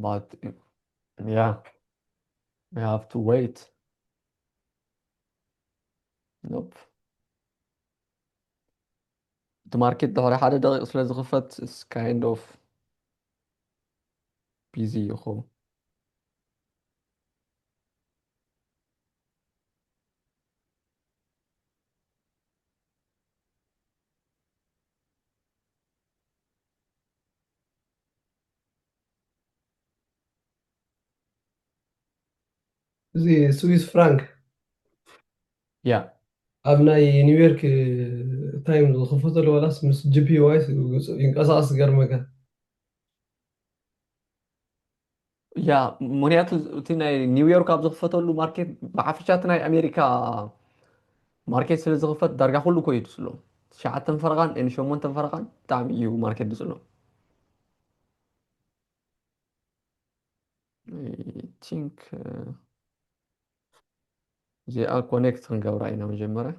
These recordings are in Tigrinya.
But yeah, we have to wait. Nope. እቲ ማርኬት ድሕሪ ሓደ ደቂቕ ስለ ዝኽፈት it's kind of busy ይኸውን። እዚ ስዊስ ፍራንክ ያ ኣብ ናይ ኒውዮርክ ታይም ዝኽፈተሉ ዋላስ ምስ ጂ ፒ ዋይ ይንቀሳቐስ ዝገርመካ። ያ ምክንያቱ እቲ ናይ ኒውዮርክ ኣብ ዝኽፈተሉ ማርኬት ብሓፈሻ እቲ ናይ ኣሜሪካ ማርኬት ስለ ዝኽፈት ዳርጋ ኩሉ እኮ እዩ ድስሎ ትሽዓተን ፈረቓን ን ሸሞንተን ፈረቓን ብጣዕሚ እዩ ማርኬት ድስሎ። I think እዚኣ ኮኔክት ክንገብራ ኢና መጀመርያ።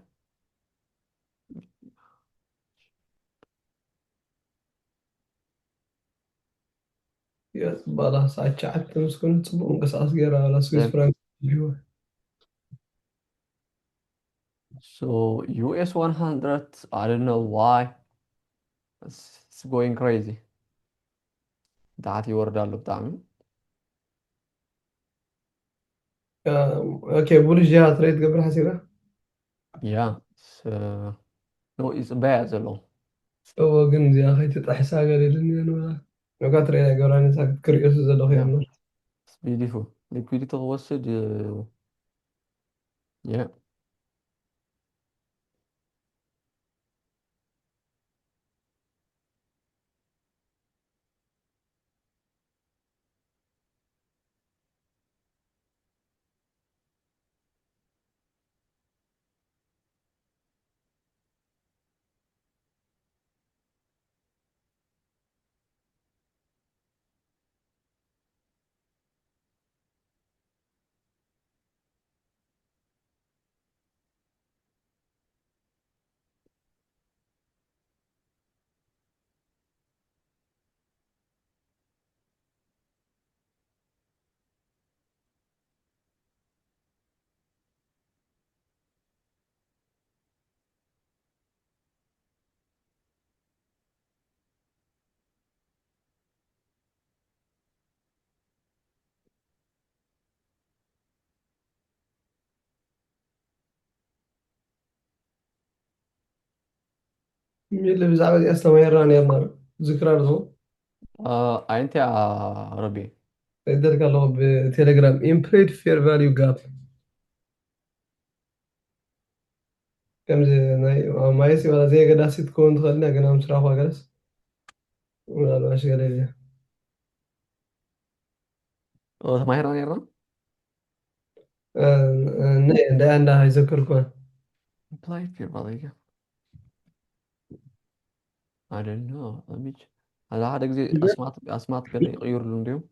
ያ ጽባላ ሰዓት ትሽዓተ ምስ ኮነ ጽቡቕ ምንቅስቃስ ገይራ ኣላ ስዊስ ፍራንክ ጅዋ። So U S one hundred, I don't know why. It's, it's going crazy. ታሕቲ ይወርድ ኣሎ ብጣዕሚ። ኦኬ፣ ቡሊሽ ዲኻ ትሬድ ትገብር ሓሲብካ? ያ ስ- ኖ ይፅበያ ዘሎ እዎ፣ ግን እዚኣ ከይትጠሕሳ ገለ ኢሉኒ እየ ንበላ። ነጋ ትሬድ ኣይገብራን እየ፣ ሳክት ክርእዮ ስለ ዘለኹ እየ እምበር። ቢዩቲፉል ሊኩዊዲቲ ክወስድ ያ ሚሊ ብዛዕባ እዚኣ ኣስተማሂርና ነርና ዝክራ ኣለኹ። ኣየንቲያ ረቢ ይደልካ ኣለኹ ብቴሌግራም ኢምፕሎይድ ፌር ቫልዩ ጋፕ ከምዚ ናይ ማየሲ ዋላ ዘየገዳሲት ክኸውን ትኽእል ኢና ግን ኣብ ስራሕ ኳ ገለስ ምናልባሽ ገለ ኢለ ተማሂርና ነርና ናይ እንዳ እንዳ ኣይዘከርኩ ኢምፕሎይድ ፌር ቫልዩ ጋፕ I don't know. Let me ch- ሓደ ሓደ ግዜ ኣስማት ኣስማት ገለ ይቕይሩሉ እንዲዮም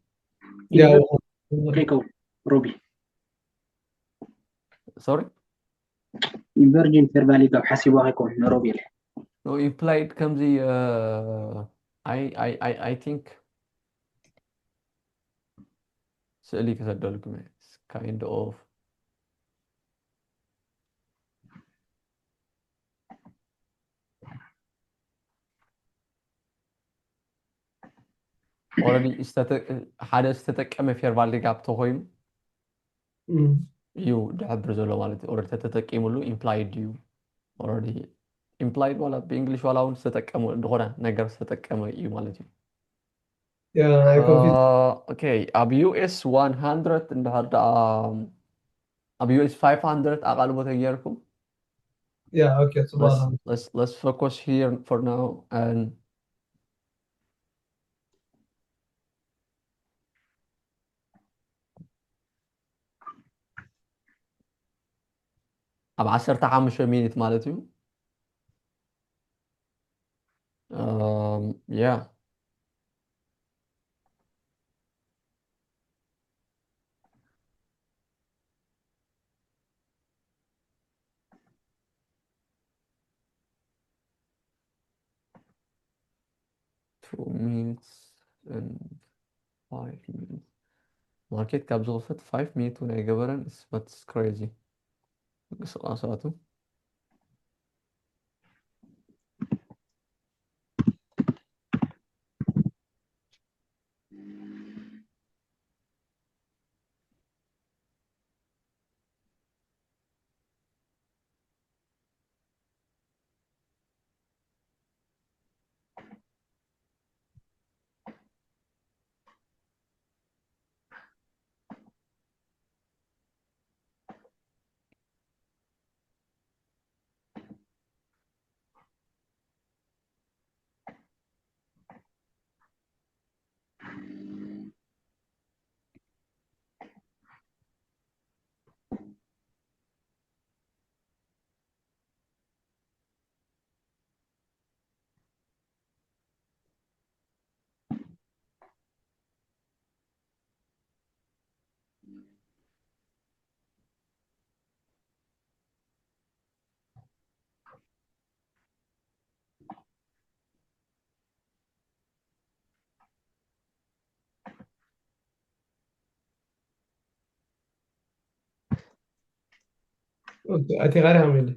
ያው ከይከውን ሮቢ ሶሪ ኢንቨርጅን ፌር ቫልዩ ጋፕ ሓሲቦ ከይከውን ንሮቢ ኢለ no ኢምፕላይድ ከምዚ I I I I think ስእሊ ክሰደልኩም እየ kind of already ዝተጠ- ሓደ ዝተጠቀመ ፌር ቫልዩ ጋፕ ተኮይኑ እዩ ድሕብር ዘሎ ማለት እዩ already ተተጠቂሙሉ ኢምፕላይድ እዩ already ኢምፕላይድ ዋላ ብእንግሊሽ ዋላ እውን ዝተጠቀመ ዝኾነ ነገር ዝተጠቀመ እዩ ማለት እዩ ያ ናይ ኮንፊውዝ ኦኬ ኣብ ዩኤስ ዋን ሃንድረድ እንድሕር ደኣ ኣብ ዩኤስ ፋይቭ ሃንድረድ ኣቓልቦ ተጌርኩም ያ ኦኬ ጽቡቅ let's let's let's focus here for now and ኣብ ዓሰርተ ሓሙሽተ ሚኒት ማለት እዩ ያ two minutes and Five minutes. ማርኬት ካብ ዝኸፈት ፋይቭ ሚኒት እውን ኣይገበረን። It's- but it's crazy ምንቅስቃሳቱ። ኣቲ ቃሪ ሓመለ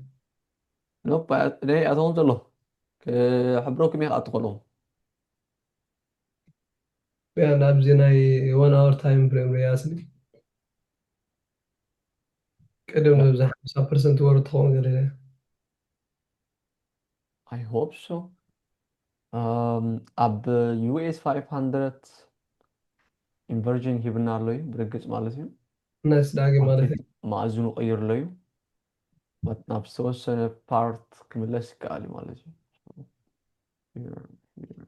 ኖፕ ናይ ኣቶም ዘሎ ክሕብረኩም እየ ክኣትኾ ኣለኹ። ያ ናብዚ ናይ one hour time frame ርያ ስኒ ቅድም ንብዛ ሓምሳ ፐርሰንት ወርድ ትኸውን ገለ I hope so. Um, ኣብ US five hundred inversion ሂብና ኣሎ እዩ ብርግጽ ማለት እዩ። ነስ ዳጊ ማለት እዩ መኣዝኑ ቀይር ኣሎ እዩ። But ናብ ዝተወሰነ ፓርት ክምለስ ይከኣል እዩ ማለት እዩ። Here, here.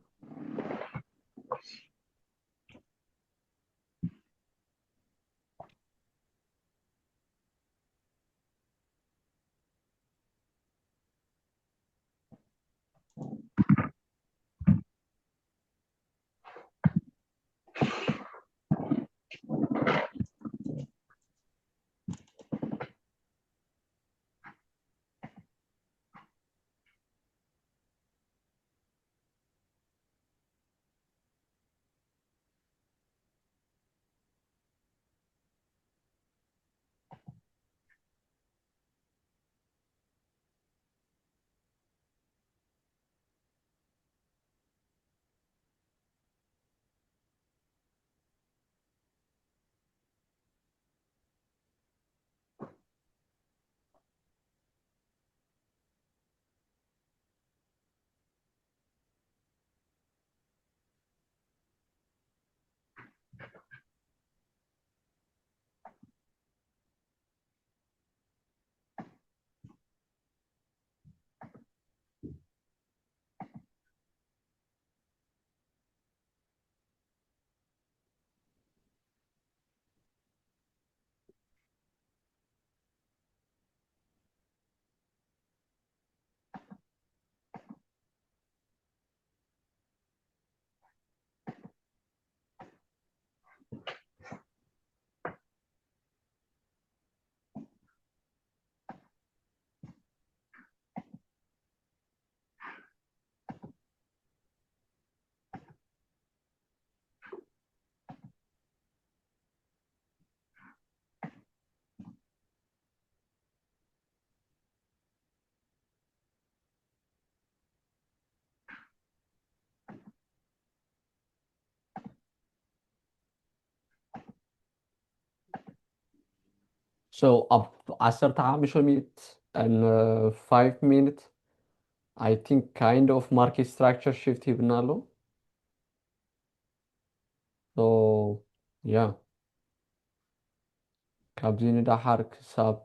So ኣብ ዓሰርተ ሓሙሽተ ሚኒት and uh, five minute I think kind of market structure shift ሂብና ኣሎ። So yeah, ካብዚ ንዳሓር ክሳብ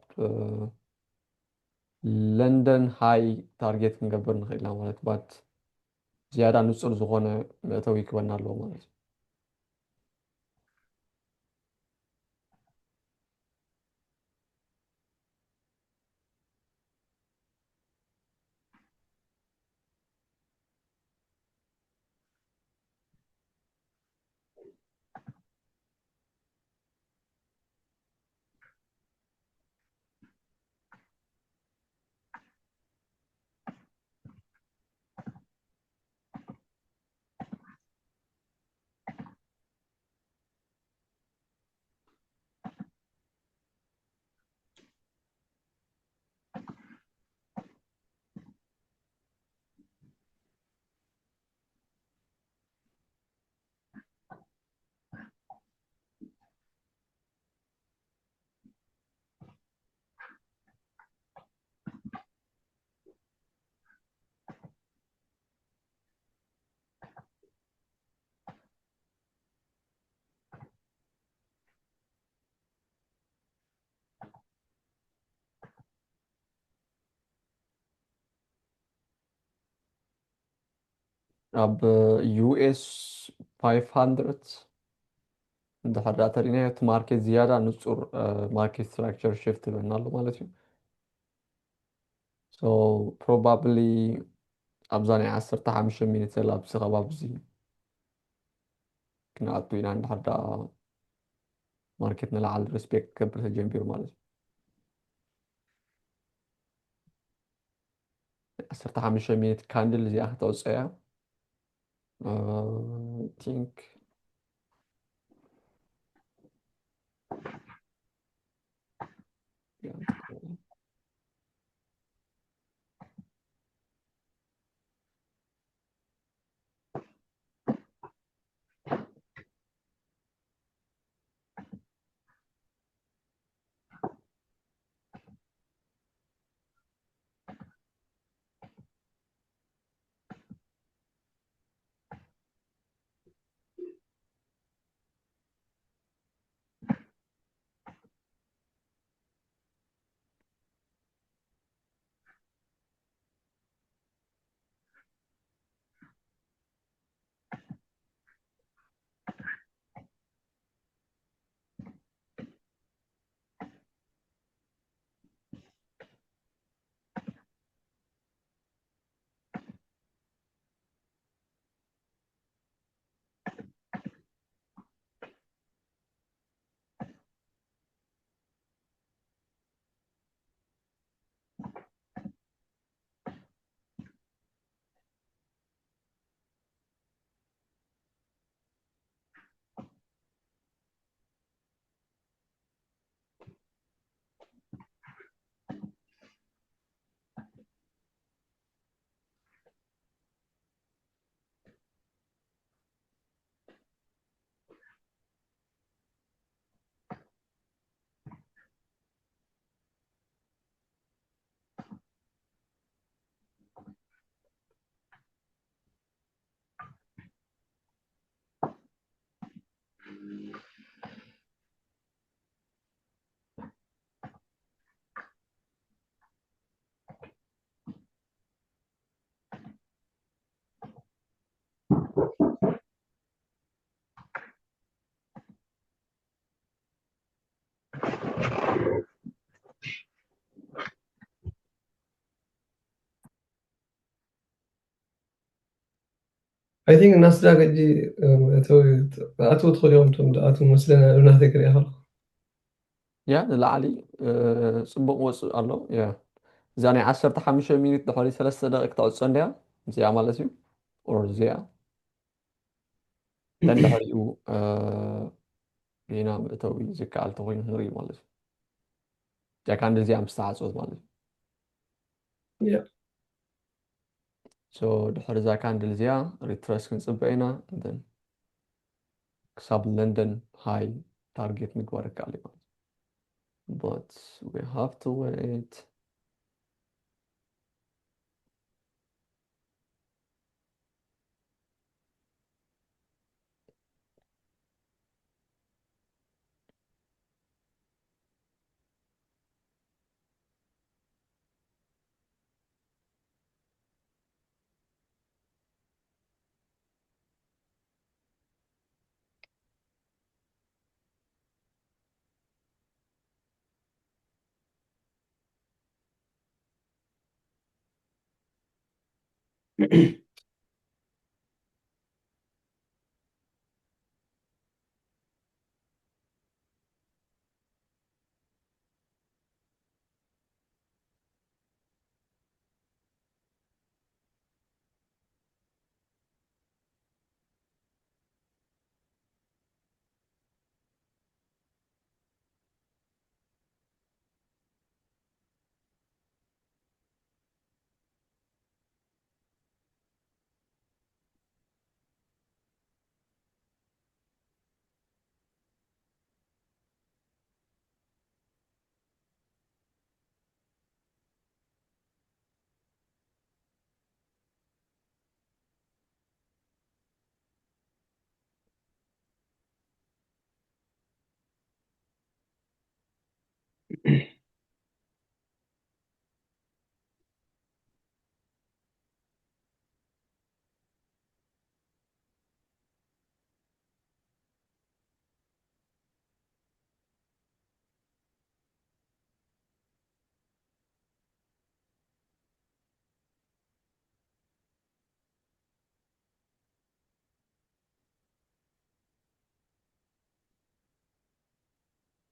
ለንደን ሃይ ታርጌት ክንገብር ንኽእል ኢና ማለት ባት ዝያዳ ንፁር ዝኾነ መእተዊ ክበና ኣለዎ ማለት እዩ። ኣብ ዩ ኤስ ፋይቭ ሃንድረድ እንድሕር ደኣ ተሪእናዮ፣ እቲ ማርኬት ዝያዳ ንጹር ማርኬት ስትራክቸር ሽፍት ይበና ኣሎ ማለት እዩ። So probably ኣብዛ ናይ ዓሰርተ ሓሙሽተ ሚኒት ዘላ ኣብዚ ከባቢ እዚ ክንኣቱ ኢና። እንድሕር ደኣ ማርኬት ንላዕሊ ሪስፔክት ክገብር ተጀሚሩ ማለት እዩ። ዓሰርተ ሓሙሽተ ሚኒት ካንድል እዚኣ ክተውፅኦ እያ። I think I think ናስዳግ ሕጂ እቶም ኣትው ትኽእሉ እዮም። እቶም ኣትው መስለና ናተይ ክሪኣ ከለኹ። ያ ንላዕሊ ጽቡቕ ወጽእ ኣሎ። ያ እዛ ናይ ዓሰርተ ሓሙሽተ ሚኒት ድሕሪ ሰለስተ ደቂቕ ተዕጾ እንድያ እዚኣ ማለት እዩ። ኦር እዚኣ ደን ድሕሪኡ ጌና መእተዊ ዝከኣል ተኮይኑ ንርኢ ማለት እዩ። እዚኣ ካንድል እዚኣ ምስ ተዓጽወት ማለት እዩ። ያ። So ድሕሪ እዛ ካንድል እዚኣ ሪትረስ ክንጽበ ኢና። Then ክሳብ ለንደን ሃይ ታርጌት ምግባር ይከኣል እዩ ማለት እዩ። But we have to wait.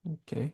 Okay.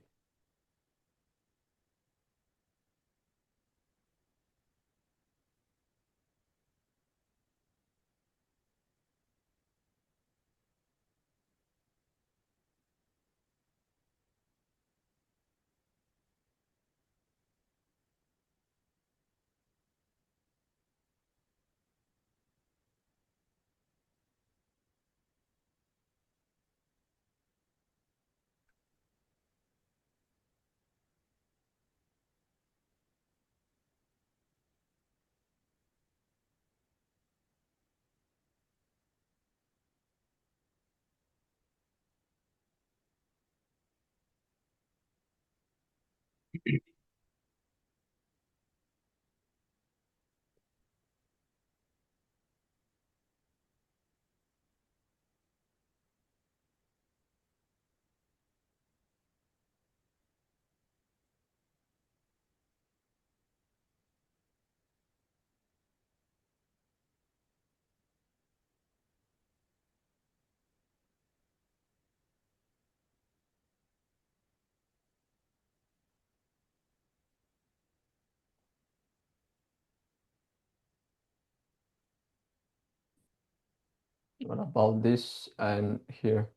What about this and here?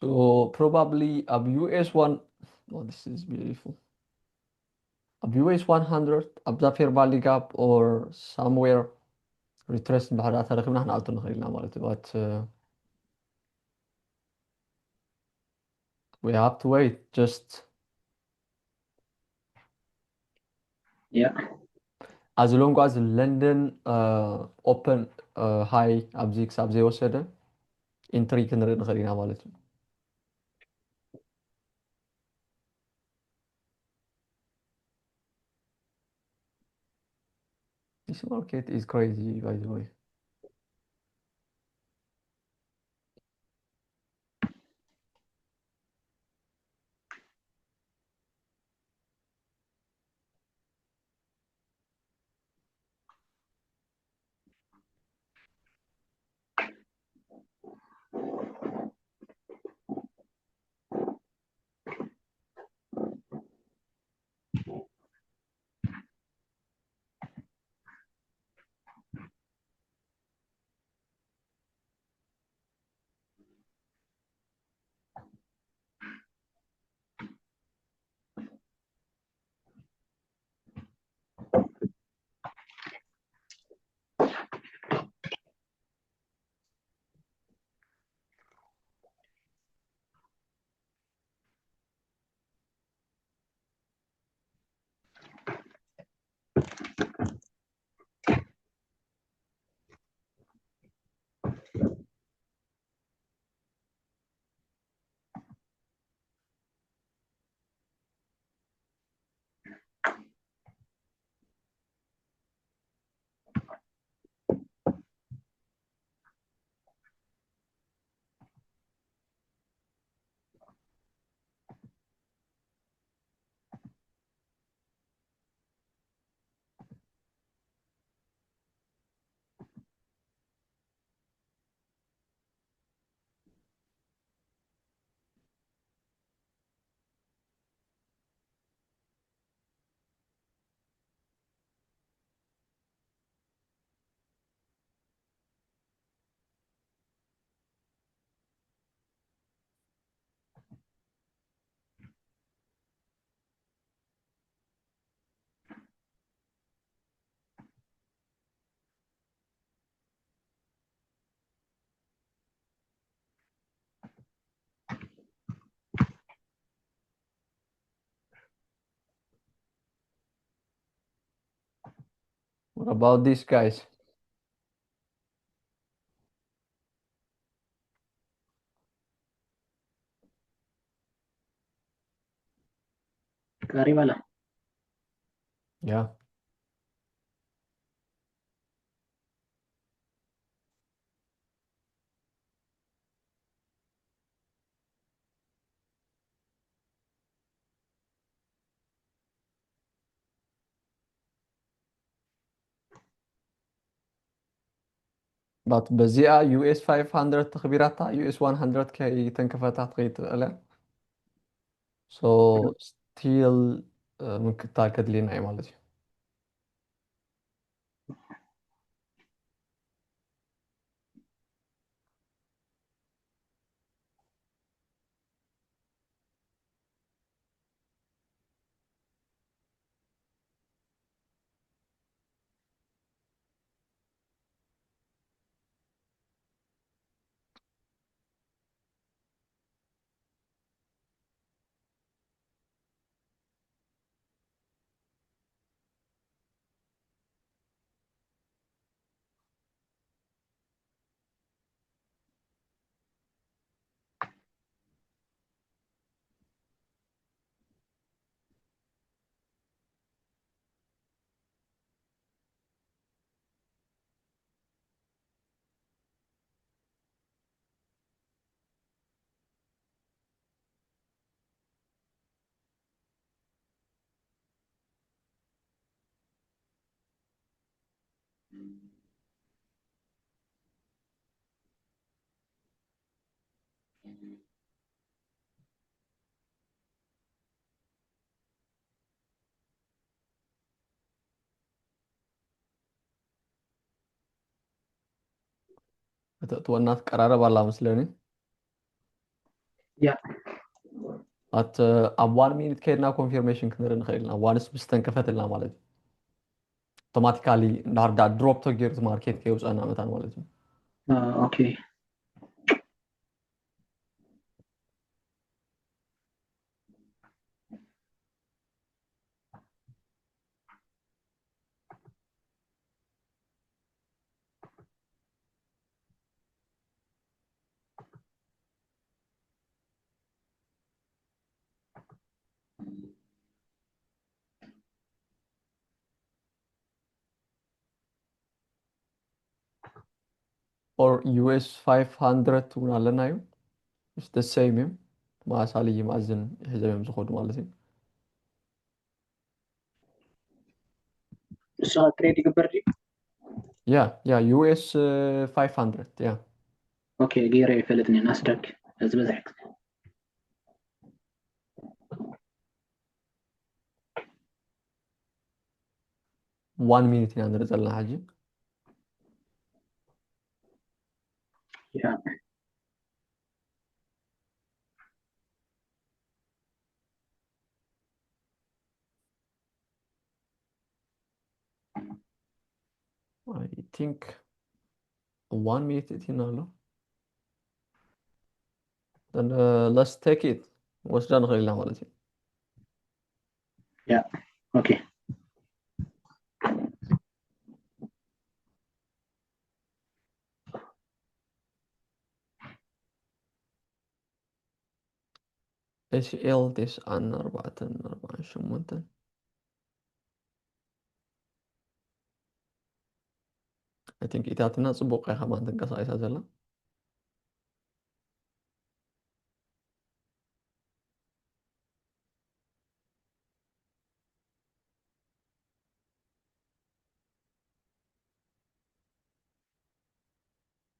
So probably ኣብ U S one, oh, this is beautiful. ኣብ U S one hundred ኣብዛ fair value gap or somewhere retraced እንድሕር ደኣ ተረኺብና ክንኣቱ ንኽእል ኢና ማለት እዩ። But uh, we have to wait just Yeah. As long as London uh, open uh, high ኣብዚ ክሳብ ዘይወሰደ entry ክንርኢ ንኽእል ኢና ማለት እዩ። This market is crazy, by the way. What about this, guys? Karibala. Yeah. But በዚኣ ዩ ኤስ ፋይቭ ሃንድረድ ተኽቢራታ ዩ ኤስ ዋን ሃንድረድ ከይተንከፈታ ትኸይድ ትኽእል እያ። So still ምክትታል ከድልየና እዩ ማለት እዩ። እተእትወና ትቀራረብ ኣላ መስለኒ። ያ ኣት ኣብ ዋን ሚኒት ከይድና ኮንፊርሜሽን ክንርኢ ንኽእል ኢና። ዋንስ ምስ ተንከፈትልና ማለት እዩ። ኣውቶማቲካሊ እንድሕር ዳ ድሮፕ ተገይሩ እቲ ማርኬት ከየውፀና መታን ማለት እዩ። ኦኬ Or ዩ ኤስ ፋይቭ ሃንድረድ እውን ኣለና እዩ። It's the same እዩ። ተመሳሳሊ ይማዝን ሒዞም እዮም ዝኸዱ ማለት እዩ። እሱ ትሬድ ይግበር ድዩ? ያ ያ ዩ ኤስ ፋይቭ ሃንድረድ ያ ኦኬ ገይረ ይፈልጥኒ ናስዳክ ዝበዝሕ ዋን ሚኒት ኢና ንርኢ ዘለና ሕጂ። ያ I think one minute እቲና ኣሎ። Then uh, let's take it. ወስዳ ንኽእል ኢና ማለት እዩ። ያ ኦኬ ኤስ ኤል ቴስዓን ኣርባዕተን ኣርባዓን ሸሞንተን I think ኢታትና ጽቡቕ እያ ከማን ተንቀሳቒሳ ዘላ።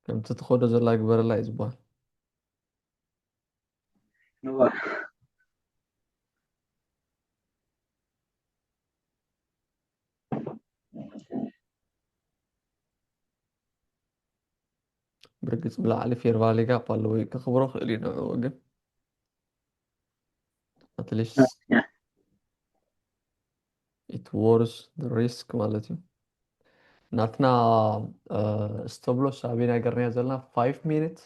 ከምቲ ትኸዶ ዘላ ግበረላ እዩ ዝበሃል። እወ። ብርግጽ ብላዕሊ ፌር ቫሊ ጋፕ ኣለዎ እዩ፣ ከኽብሮ ክእል እዩ ንዕኡ ግን at least ያ it worth the risk ማለት እዩ። ናትና stop loss ኣበይ ናይ ገርናዮ ዘለና ፋይቭ ሚኒት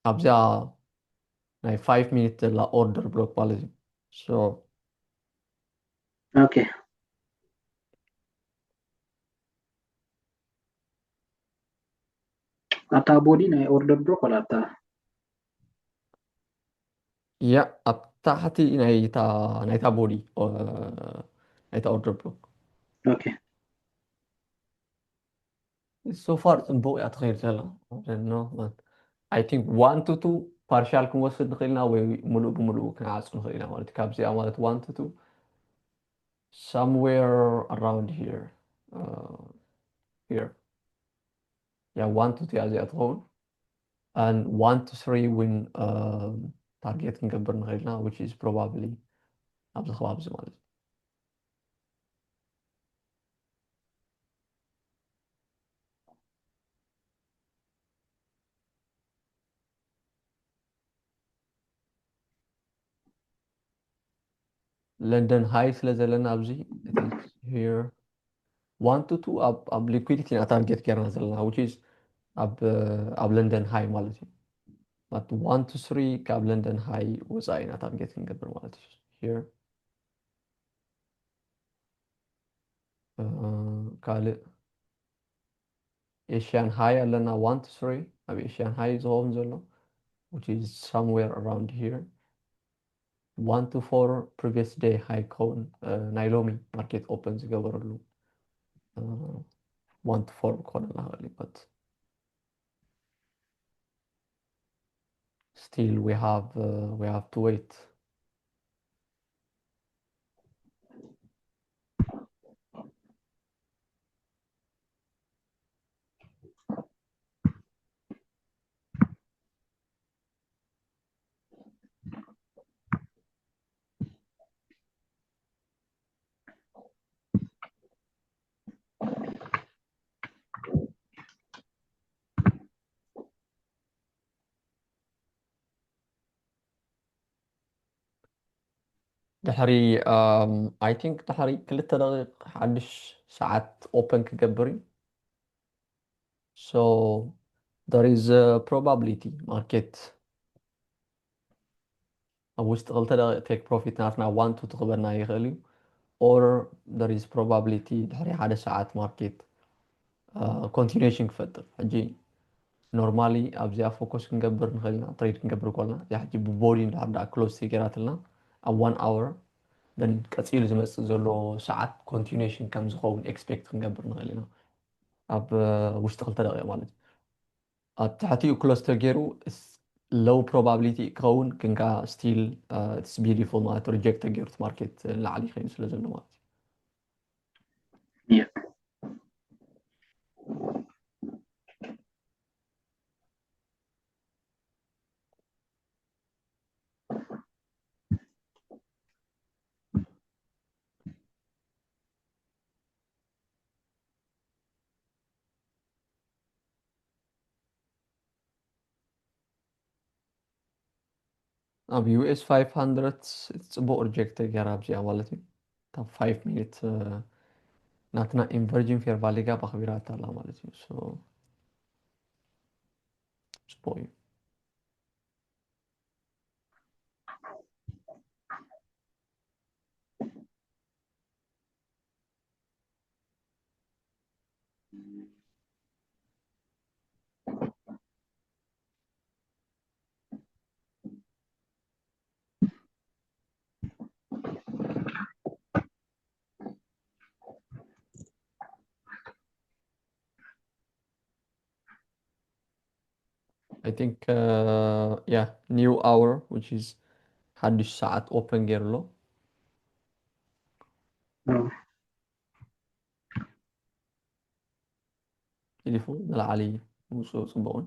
ኣብዚኣ ናይ ፋይቭ ሚኒት ዘላ ኦርደር ብሎክ ማለት እዩ። So Okay. ኣታ ቦዲ ናይ ኦርደር ብሎክ ወላ ኣታ ያ ኣብ ታሕቲ ናይታ ናይታ ቦዲ ናይታ ኦርደር ብሎክ Okay. So far ጽቡቕ እያ ትኸይድ ዘላ። I think one to two partial ክንወስድ ንኽእል ኢና ወይ ሙሉእ ብሙሉእ ክንዓጹ ንኽእል ኢና ማለት እዩ። ካብዚኣ ማለት one to two somewhere around here. Uh, here. Yeah, one to two እዚኣ ትኸውን። And one to three እውን ታርጌት ክንገብር ንኽእል ኢና, which is probably ኣብዚ ከባቢ እዚ ማለት እዩ። ለንደን ሃይ ስለ ዘለና ኣብዚ here one to two ኣብ ኣብ ሊኩዊዲቲ ኢና ታርጌት ጌርና ዘለና, which is ኣብ ኣብ ለንደን ሃይ ማለት እዩ። But one to three ካብ ለንደን ሃይ ወፃኢ ኢና ታርጌት ክንገብር ማለት እዩ። Here ካልእ ኤሽያን ሃይ ኣለና። One to three ኣብ ኤሽያን ሃይ ዝኸውን ዘሎ, which is somewhere around here. One to four previous day ሃይ ክኸውን ናይ ሎሚ ማርኬት ኦፕን ዝገበረሉ one to four ክኾነና ክእል እዩ። But still we have uh, we have to wait. ድሕሪ I think ድሕሪ ክልተ ደቂቕ ሓድሽ ሰዓት ኦፐን ክገብር እዩ። So there is a probability ማርኬት ኣብ ውሽጢ ክልተ ደቂቕ ቴክ ፕሮፊት ናትና one to two ክበና ይኽእል እዩ። Or there is probability ድሕሪ ሓደ ሰዓት ማርኬት ኮንቲኒሽን ክፈጥር። ሕጂ ኖርማሊ ኣብዚኣ ፎከስ ክንገብር ንኽእል ኢና። ትሬድ ክንገብር ከለና እዚኣ ሕጂ ብቦዲ እንድሕር ደኣ ክሎዝ ተገይራትልና ኣብ one hour then ቀፂሉ ዝመፅእ ዘሎ ሰዓት ኮንቲኒሽን ከም ዝኸውን ኤክስፔክት ክንገብር ንኽእል ኢና ኣብ ውሽጢ ክልተ ደቂቕ ማለት እዩ። ኣብ ትሕቲኡ ክሎዝ ተገይሩ low probability ክኸውን ግን ከዓ still it's beautiful ማለት ሪጀክት ተገይሩ ማርኬት ንላዕሊ ይኸይድ ስለ ዘሎ ማለት እዩ። Yeah. ኣብ ዩ ኤስ ፋይቭ ሃንድረድ ጽቡቕ ሪጀክት ተገይራ ኣብዚኣ ማለት እዩ። እታ ፋይቭ ሚኒት ናትና ኢንቨርጂን ፌር ቫሊ ጋፕ ኣኽቢራታ ኣላ ማለት እዩ። So ጽቡቕ እዩ። I think uh, yeah, new hour, which is ሓድሽ ሰዓት ኦፕን ገይሩ ኣሎ። ኢሊፉ ንላዕሊ ምውፅኡ ፅቡቕን።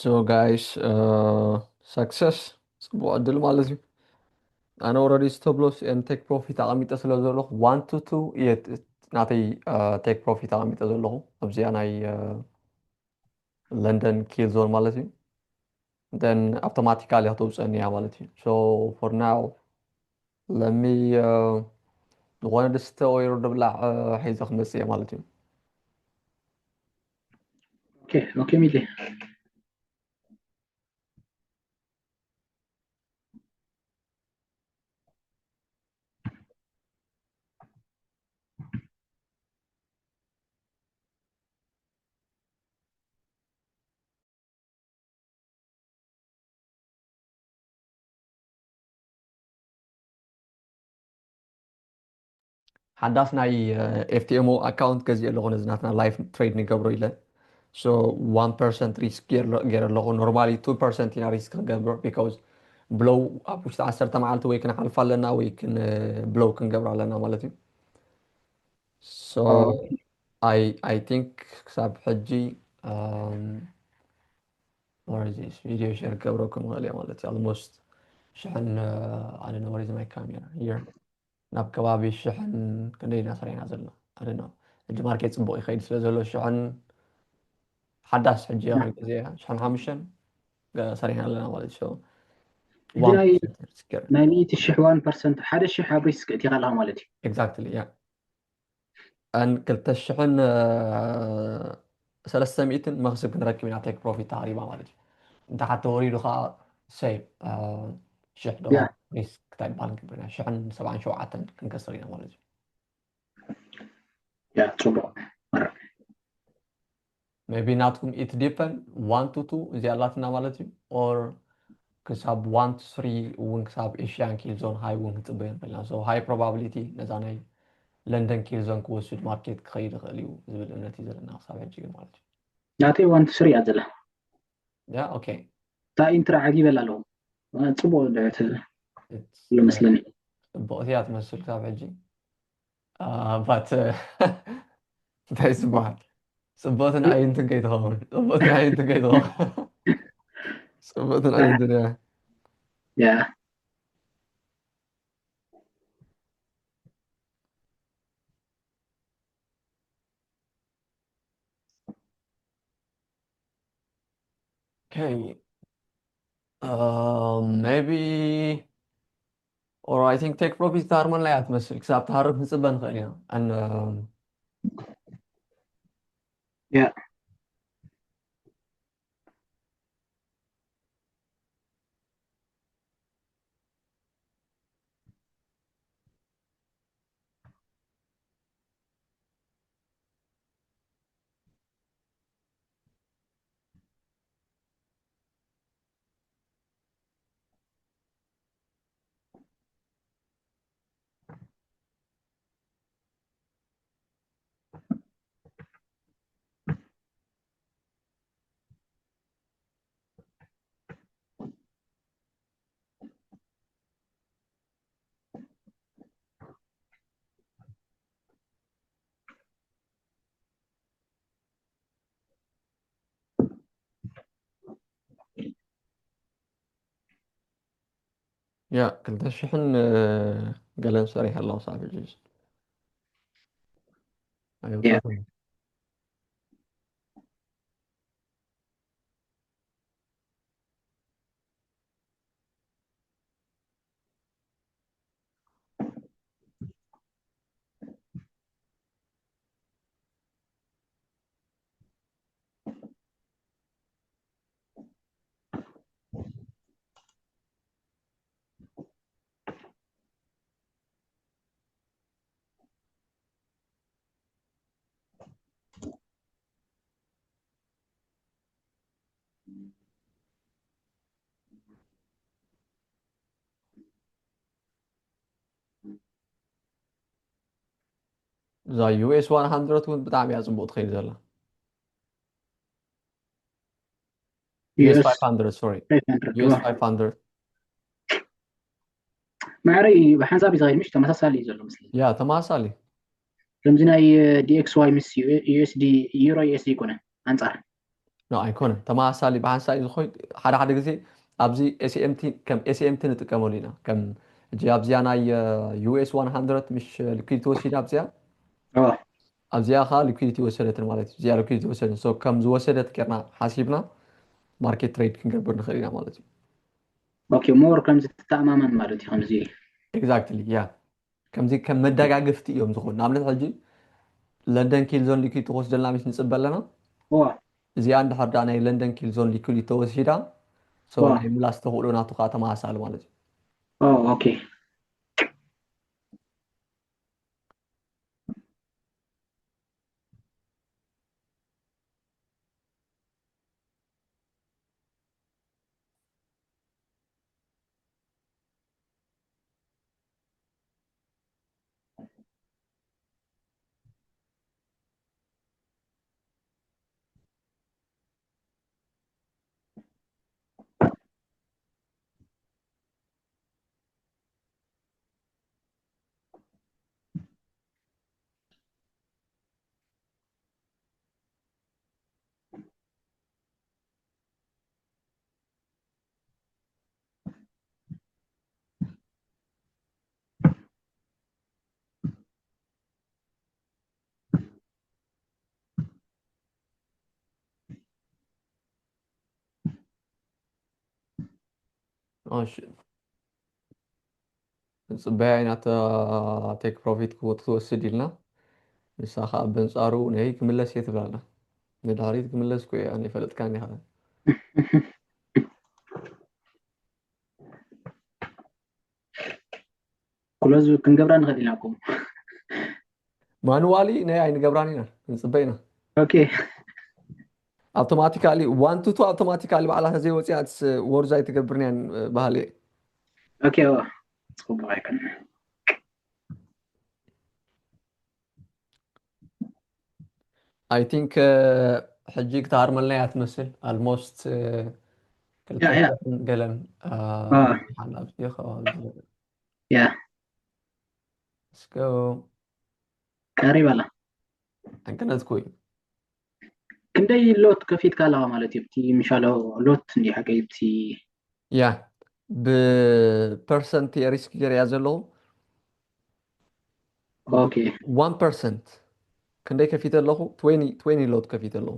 So guys, uh, success ጽቡቕ ዕድል ማለት እዩ። ኣነ already stop loss and take profit ኣቐሚጠ ስለ ዘለኹ one to two እየ ት- ናተይ uh, take profit ኣቐሚጠ ዘለኹ ኣብዚኣ ናይ uh, London kill zone ማለት እዩ። Then automatically ከተውፀኒ እያ ማለት እዩ። So for now let me uh, ዝኾነ ድስተ ወይ ዶ ብላዕ uh, ሒዘ ክመፅእ እየ ማለት እዩ። Okay, okay, ሚሊ። ሓዳስ ናይ ኤፍቲኤምኦ ኣካውንት ገዚእ ኣለኹ ነዚ ናትና live trade ንገብሮ ኢለ። So one percent risk ገይረ ኣለኹ። Normally two percent ኢና risk ክንገብሮ because blow ኣብ ውሽጢ ዓሰርተ መዓልቲ ወይ ክንሓልፍ ኣለና ወይ ን blow ክንገብር ኣለና ማለት እዩ። So I I think ክሳብ ሕጂ um, what is this video share ክገብረኩም ይኽእል እየ ማለት እዩ። Almost ሽሕን uh, I don't know what is my camera here ናብ ከባቢ ሽሕን ክንደይ ኢና ሰሪሕና ዘለና I don't know። ሕጂ ማርኬት ፅቡቕ ይኸይድ ስለ ዘሎ ሽሕን ሓዳስ ሕጂ እያ ግዜ ሽሕን ሓሙሽተን ገ- ሰሪሕና ኣለና ማለት እዩ። So ሕጂ ናይ- one percent risk ገይረ። ናይ ሚእቲ ሽሕ one percent ሓደ ሽሕ ኣብ risk እቲኻ ኣለኻ ማለት እዩ። Exactly yeah። And ክልተ ሽሕን ሰለስተ ሚእትን መኽስብ ክንረክብ ኢና take profit ተሃሪባ ማለት እዩ። እንተ ሓተ ወሪዱ ከዓ ሰይ ሽሕ ዶላር Yeah. risk እንታይ ይበሃል ክንብል ኢና ሽሕን ሰብዓን ሸውዓተን ክንከስር ኢና ማለት እዩ። ያ ጽቡቕ። Maybe ናትኩም it depend one to two እዚኣ ኣላትና ማለት እዩ። Or ክሳብ one to three እውን ክሳብ Asian kill zone high እውን ክንፅበዮ ንኽእል ኢና። So high probability ነዛ ናይ London kill zone ክወስድ ማርኬት ክኸይድ ይኽእል እዩ ዝብል እምነት እዩ ዘለና ክሳብ ሕጂ ግን ማለት እዩ። ናተይ one to three እያ ዘላ። Yeah okay. እታ ኢንትራ ዓጊበላ ኣለኹ። ጽቡቕ ድሕት It's- ኣሎ መስለኒ። ጽቡቕቲ እያ ትመስል ክሳብ ሕጂ። Uh, but uh, እንታይ ዝበሃል ጽቡቕትን ኣዒንትን ከይትኸውን ጽቡቕትን ኣዒንትን ከይትኸውን ጽቡቕትን ኣዒንትን እያ። ያ Okay. Uh, maybe or I think take profit ታርመን ላይ ኣትመስል ክሳብ ትሃርብ ንፅበ ንኽእል ኢና። And um, Yeah. ያ ክልተ ሽሕን ገለን ሰሪሐ ኣለኹ ሳብ ሕጂ። ያ። እዛ ዩ ኤስ ዋን ሃንድረድ እውን ብጣዕሚ እያ ፅቡቅ ትኸይድ ዘላ። ዩ ኤስ ፋይቭ ሃንድረድ፣ ሶሪ፣ ዩ ኤስ ፋይቭ ሃንድረድ። ማዕረይ ብሓንሳብ እዩ ዝኸይድ፣ ምሽ ተመሳሳሊ እዩ ዘሎ ምስለኒ። ያ ተመሳሳሊ። ከምዚ ናይ ዲ ኤክስ ዋይ ምስ ዩ ኤስ ዲ፣ ዩሮ ዩ ኤስ ዲ ይኮነ ኣንጻር። ኣይኮነን ተመሳሳሊ ብሓንሳእ እዩ ዝኾይ ሓደ ሓደ ግዜ ኣብዚ ኤስኤምቲ ከም ኤስኤምቲ ንጥቀመሉ ኢና ከም እጂ ኣብዚኣ ናይ ዩኤስ ዋን ሃንድረድ ምሽ ሊኩዊዲቲ ወሲዳ ኣብዚኣ ኣብዚኣ ከዓ ሊኩዊዲቲ ወሰደትን ማለት እዩ እዚኣ ሊኩዊዲቲ ወሰደት so ከም ዝወሰደት ጌርና ሓሲብና ማርኬት ትሬድ ክንገብር ንኽእል ኢና ማለት እዩ okay more ከም ዝተኣማመን ማለት እዩ ከምዚ exactly yeah ከምዚ ከም መደጋግፍቲ እዮም ዝኾኑ ንኣብነት ሕጂ ለንደን ኪል ዞን ሊኩዊዲቲ ክወስደልና ምስ ንፅበ ኣለና እዋ እዚኣ እንድሕር ዳ ናይ ለንደን ኪል ዞን ሊኩዊዲቲ ተወሲዳ so እዋ ናይ ምላስ ተኽእሎ ናቱ ከዓ ተመሳሳሊ ማለት እዩ oh okay እሺ ንፅበያ ኢና እታ ቴክ ፕሮፊት ክትወስድ ኢልና ንሳ ከዓ በንፃሩ ነይ ክምለስ እየ ትብላና ንድሕሪት ክምለስ ኮ ኣነ ይፈለጥካ ኒ ከዓ ክሎዝ ክንገብራ ንኽእል ኢና ኩም ማኑዋሊ ናይ ኣይንገብራን ኢና ንፅበ ኢና okay ኣውቶማቲካሊ ዋን ቱ ቱ ኣውቶማቲካሊ ባዕላ ተዘይወፅያ ወርዝ ኣይትገብርንያን ባህሊ okay ጽቡቅ ኣይኮን I think ሕጂ ክትሃርመልና እያ ትመስል almost Yeah, yeah. ገለን Ah. ሓናብቲ ከባቢ yeah እስከው ቀሪብ ኣላ ኣገለጽኩ እዩ ክንደይ ሎት ከፊትካ ኣለኻ ማለት እዩ እቲ ምሻሎ ሎት እንዲ ሓቀይ እቲ ያ ብፐርሰንት የሪስክ ገርያ ዘለኹ okay one percent ክንደይ ከፊተ ኣለኹ twenty twenty ሎት ከፊተ ኣለኹ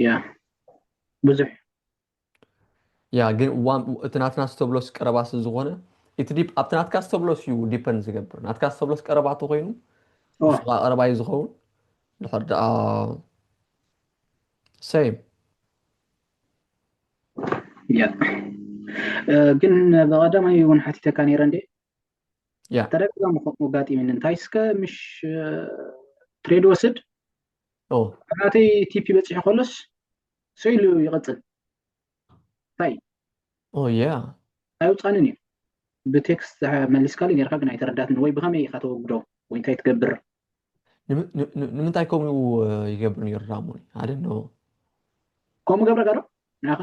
yeah ብዙሕ ያ ግን one እቲ ናትና stop loss ቀረባ ስለ ዝኾነ እቲ ዲፕ ኣብቲ ናትካ stop loss እዩ depend ዝገብር ናትካ stop loss ቀረባ ተኮይኑ Oh. ንስኻ ቀረባ እዩ ዝኸውን ድሕር ደኣ same yeah ግን ብቐዳማይ እውን ሓቲተካ ነይረ እንዴ ያ ተደጋጋሚ ከምኡ ኣጋጢሙኒ እንታይ እስከ ምሽ ትሬድ ወስድ ኦ ናተይ ቲፒ በፂሑ ከሎስ ሰው ኢሉ ይቐፅል እንታይ ኦ ያ ኣይውፃንን እዩ ብቴክስት መሊስካሉ ነርካ ግን ኣይተረዳትን ወይ ብኸመይ ኢኻ ተወግዶ ወይ እንታይ ትገብር ንምንታይ ከምኡ ይገብር ነይሩ ዳሞ ኣደ ኖ ከምኡ ገብረካ ዶ ንዓኻ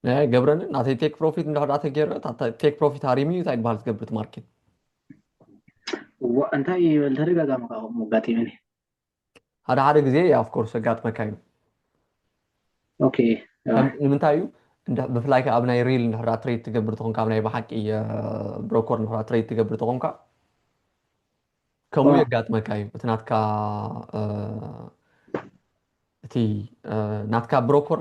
ናይ ገብረኒ ናተይ ቴክ ፕሮፊት እንድሕር ዳተ ገይረ ቴክ ፕሮፊት ሃሪሙ እዩ እንታይ ዝበሃል ትገብር እቲ ማርኬት እንታይ ይበል ተደጋጋሚ ከዓ ከምኡ ኣጋጢሙኒ ሓደ ሓደ ግዜ of course ኣጋጥመካ እዩ okay ንምንታይ እዩ ብፍላይ ኣብ ናይ ሪል እንድሕር ትሬድ ትገብር ተኾንካ ኣብ ናይ ብሓቂ ብሮኮር እንድሕር ትሬድ ትገብር ተኾንካ ከምኡ የጋጥመካ እዩ እቲ ናትካ እቲ ናትካ ብሮኮር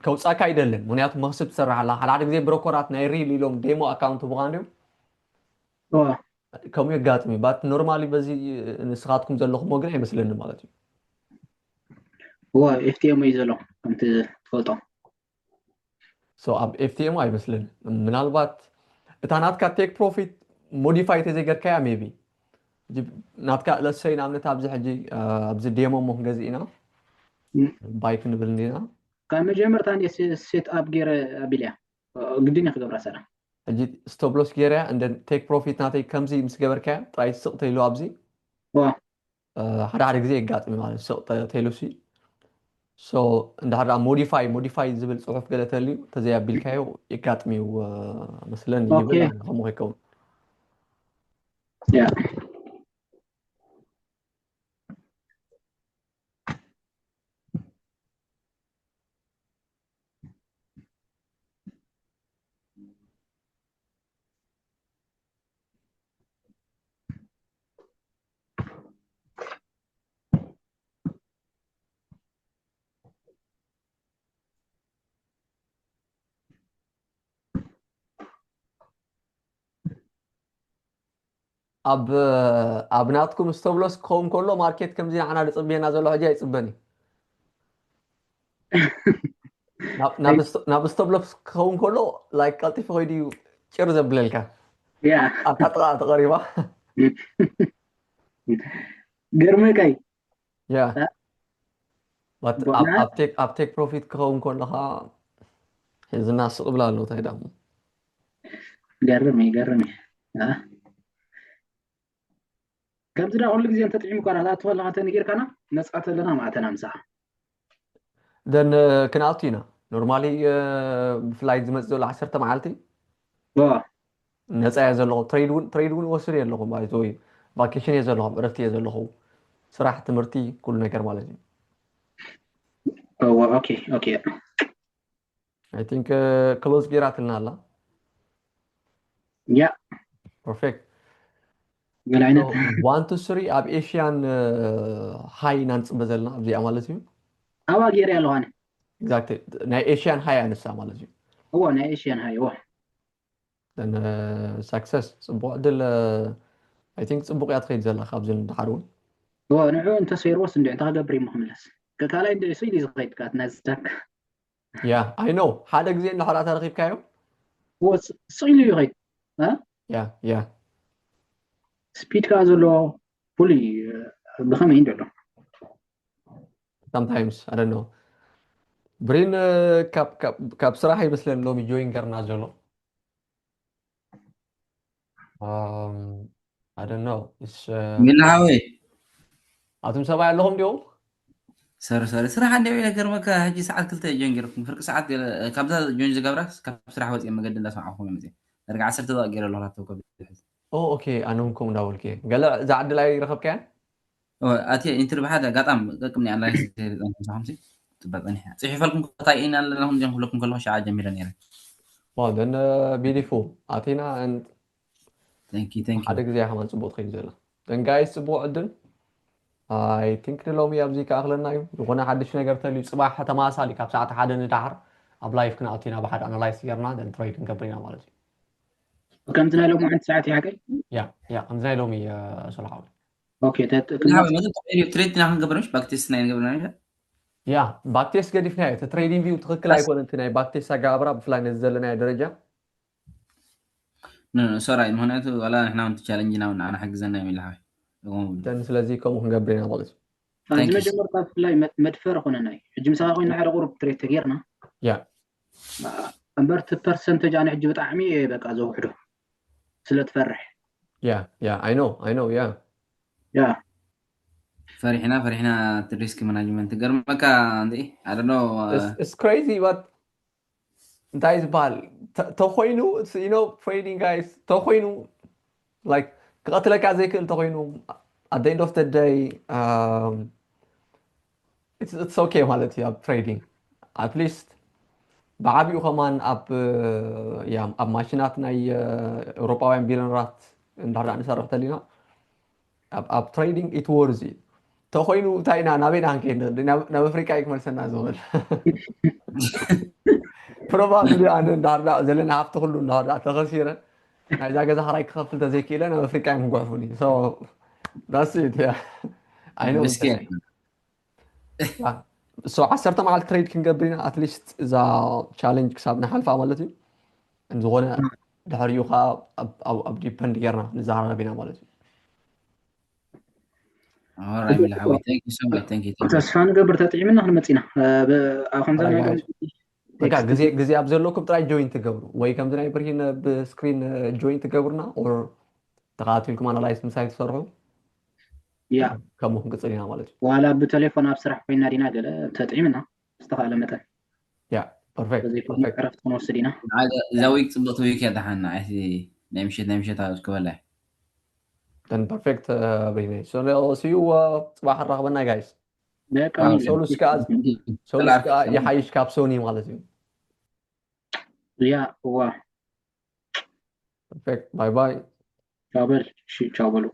ከውፃካ ኣይደልን ምክንያቱ መክስብ ትሰርሕ ኣላ ሓደ ሓደ ግዜ ብሮኮራት ናይ ሪል ኢሎም ዴሞ ኣካውንት ብኳ እንዲዮም ከምኡ የጋጥም እዩ ባት ኖርማሊ በዚ ንስኻትኩም ዘለኹም ግን ኣይመስለኒ ማለት እዩ ዋ ኤፍቲኤም እዩ ዘሎ ከምቲ ትፈልጦ so ኣብ ኤፍቲኤም ኣይመስለኒ ምናልባት እታ ናትካ ቴክ ፕሮፊት ሞዲፋይ ተዘይገርካያ ሜቢ ናትካ ለሰይ ንኣብነት ኣብዚ ሕጂ ኣብዚ ዴሞ ሞ ክንገዝእ ኢና ባይ ክንብል እንዲና ካብ መጀመርታ ሴት ኣፕ ገይረ ኣቢልያ ግድን እየ ክገብራ ሰላ ሕጂ ስቶፕሎስ ገይረያ እንደ ቴክ ፕሮፊት ናተይ ከምዚ ምስ ገበርካያ ጥራይ ስቕ ተይሉ ኣብዚ ሓደ ሓደ ግዜ የጋጥም ማለት ስቕ ተይሉ ሲ so እንድሕር ሞዲፋይ ሞዲፋይ ዝብል ፅሑፍ ገለ ተልዩ ተዘይ ኣቢልካዮ የጋጥም እዩ መስለኒ ይብል ከምኡ ከይከውን ያ ኣብ ኣብ ናትኩም stop loss ክኸውን ከሎ ማርኬት ከምዚ ንዓና ዝጽበየና ዘሎ ሕጂ ኣይጽበን እዩ። ናብ ናብ ስ- ናብ stop loss ክኸውን ከሎ like ቀልጢፉ ከይዱ እዩ ጭር ዘብለልካ። ያ ኣብታ ጥቓ ተቐሪባ። ገርመካይ ያ እ? but ቦና? ኣብ ኣብ take ኣብ take profit ክኸውን ከሎ ከዓ ሕዝና ስቕ ብላ ኣሎ እንታይ ዳሞ ገርም እዩ ገርም እዩ እ? ከምዚ ዳ ኩሉ ግዜ እንተጥዒሙ እኳ ትኣቱ ከለካ ተነጊርካና መፅኣ ተለና ማእተና ምሳኻ then ክንኣቱ ኢና normally ብፍላይ ዝመፅእ ዘሎ ዓሰርተ መዓልቲ ዎ ነፃ እየ ዘለኹ trade እውን trade እውን ወስድ እየ ኣለኹ ማለት ወይ vacation እየ ዘለኹ ዕረፍቲ እየ ዘለኹ ስራሕ ትምህርቲ ኩሉ ነገር ማለት እዩ ዎ okay okay I think close ጌራትልና ኣላ ያ perfect ገለ ዓይነት one to three ኣብ Asian high ኢና ንፅበ ዘለና ኣብዚኣ ማለት እዩ ኣብኣ ገይረ ኣለኹ ኣነ exactly ናይ Asian high ኣንሳ ማለት እዩ እዎ ናይ Asian high ዎ then success ፅቡቕ ዕድል I think ፅቡቕ እያ ትኸይድ ዘላ ካብዚ ንድሓር እውን ዎ ንዑ እንተሰይርዎስ እንዲ እንታይ ክገብር እሞ ክምለስ ካልኣይ እንዲ ስኢሉ እዩ ዝኸይድ ካት ናዝዳክ yeah I know ሓደ ግዜ እንድሕር ተረኺብካዮ ዎ ስኢሉ እዩ ይኸይድ yeah yeah speed ከዓ ዘለዎ ፍሉይ ብኸመይ እንዲ ኣሎ sometimes I don't know ብሪን ካብ ካብ- ካብ ስራሕ ይመስለኒ ሎሚ join ገርና ዘሎ Um, I don't know it's, uh, ሚላ ሓወይ ኣቱም ሰብኣይ ኣለኹም ዲኹም ሰሪ ሰሪ ስራሕ እንደ ገርመካ ሕጂ ሰዓት ክልተ join ገይርኩም ፍርቂ ሰዓት ገለ- ካብዛ join ዝገብራ ካብ ስራሕ ወፅየ መገዲ እንዳሰማዕኹም መፅየ ደርጋ ዓሰርተ ደቂቕ ገይረ ኣለኹ laptop ከቢድ ሕዚ oh okay ኣነ እውን ከምኡ እንዳበልኩ እየ ገለ እዛ ዕድል ኣይረኸብካያን ኣትየ ኢንትሪ ብሓደ ኣጋጣሚ ቀቅም ኒኣ ላይፍ ምሳኹም ፅበ ፀኒሐ ፅሒፈልኩም ከታይ ኢና ኣለኹም ዲኹም ክብለኩም ከለኹ ሸዓ ጀሚረ ነይረ Wow then beautiful ኣቲና and thank you thank you ሓደ ግዜ ከማን ፅቡቅ ትኸይድ ዘላ then guys ፅቡቅ ዕድል I think ንሎሚ ኣብዚ ከኣኽለና እዩ ዝኾነ ሓድሽ ነገር ተልዩ ፅባሕ ተመሳሳሊ ካብ ሰዓት ሓደ ንዳሓር ኣብ live ክንኣቱ ኢና ብሓደ analyse ጌርና then trade ክንገብር ኢና ማለት እዩ ከምዚ ናይ ሎማዓንቲ ሰዓት ይሓቀይ ያ ያ ከምዚ ናይ ሎሚ ሶልሓዊ okay መጠን ተቐይሩ ትሬድ ኢና ክንገብር ምሽ ባክቴስት ናይ ንገብር ናይ ያ backtest ገዲፍናዮ እቲ trading view ትኽክል ኣይኮነ እቲ ናይ backtest ኣገባብራ ብፍላይ ነዚ ዘለናዮ ደረጃ ሶራይ ምክንያቱ ዋላ ንሕና እውን ቻለንጅ ና ንዓና ሓግዘና እዮም ኢልካ then ስለዚ ከምኡ ክንገብር ኢና ማለት እዩ ኣብዚ Thank you. መጀመርታ ብፍላይ መ- መድፈር ኮነና እዩ ሕጂ ምሳኻ ኮይና ሓደ ቁሩብ ትሬት ተጌርና ያ እምበር እቲ ፐርሰንተጅ ኣነ ሕጂ ብጣዕሚ እየ በቃ ዘውሕዶ ስለ ትፈርሕ ያ ያ I know I know ያ ያ ፈሪሕና ፈሪሕና እቲ ሪስክ ማናጅመንት ገርመካ እንዲ ኣደኖ it's crazy but እንታይ ዝበሃል ተ- ተኮይኑ you know trading guys ተኮይኑ like ክቐትለካ ዘይክእል ተኮይኑ at the end of the day um, it's, it's okay ማለት እዩ ኣብ trading at least ብዓቢኡ ከማን ኣብ ያ ኣብ ማሽናት ናይ ኤውሮጳውያን ቢልዮነራት እንድሕር ደኣ ንሰርሕ ተሊና ኣብ ኣብ trading it worth እዩ ተኮይኑ እንታይ ኢና ናበይና ክንከይድ ንኽእል ናብ ኣፍሪቃ እዩ ክመልሰና ዝኽእል probably ኣነ እንድሕር ደኣ ዘለና ሃፍቲ ኩሉ እንድሕር ደኣ ተኸሲረ ናይዛ ገዛ ክራይ ክኸፍል ተዘይክኢለ ናብ ኣፍሪቃ እዮም ክጓፉኒ so that's it yeah I know ምስኪን so ዓሰርተ መዓልቲ ትሬድ ክንገብር ኢና at least እዛ ቻለንጅ ክሳብ ንሓልፋ ማለት እዩ ዝኾነ ድሕሪኡ ከዓ ኣብ- ኣብ ኣብ ዲፐንድ ጌርና ንዘራረብ ኢና ማለት እዩ Alright ሚላ ሓወይ thank you so much thank you thank you ተስፋ ንገብር ተጥዒምና ክንመፅ ኢና እ፣ ብ- ኣብ ከምዛ ናይ ሎም- በቃ ግዜ ግዜ ኣብ ዘለኩም ጥራይ ጆይን ትገብሩ ወይ ከምዚ ናይ ብርሂን ብስክሪን ጆይን ትገብሩና or ተኸታቲልኩም ኣናላይዝ ምሳይ ትሰርሑ ያ ከምኡ ክንቅፅል ኢና ማለት እዩ ዋላ ብቴሌፎን ኣብ ስራሕ ኮይና ዲና ገለ ተጥዒምና ዝተኻእለ መጠን ያ ፐርፌክት በዘይኮነ ዕረፍቲ ክንወስድ ኢና እዛ ዊክ ፅብቅቲ ዊክ እያ ደሓና ኣይቲ ናይ ምሸት ናይ ምሸት ኣውት ክበላ ን ፐርፌክት ብሪነ ሲዩ ፅባሕ ራኽበና ጋይስ ደቂ ሶሉስ ከዓ ሶሉስ ከዓ ይሓይሽ ካብ ሶኒ ማለት እዩ ያ እዋ ፐርፌክት ባይ ባይ ቻው በል እሺ ቻው በሉ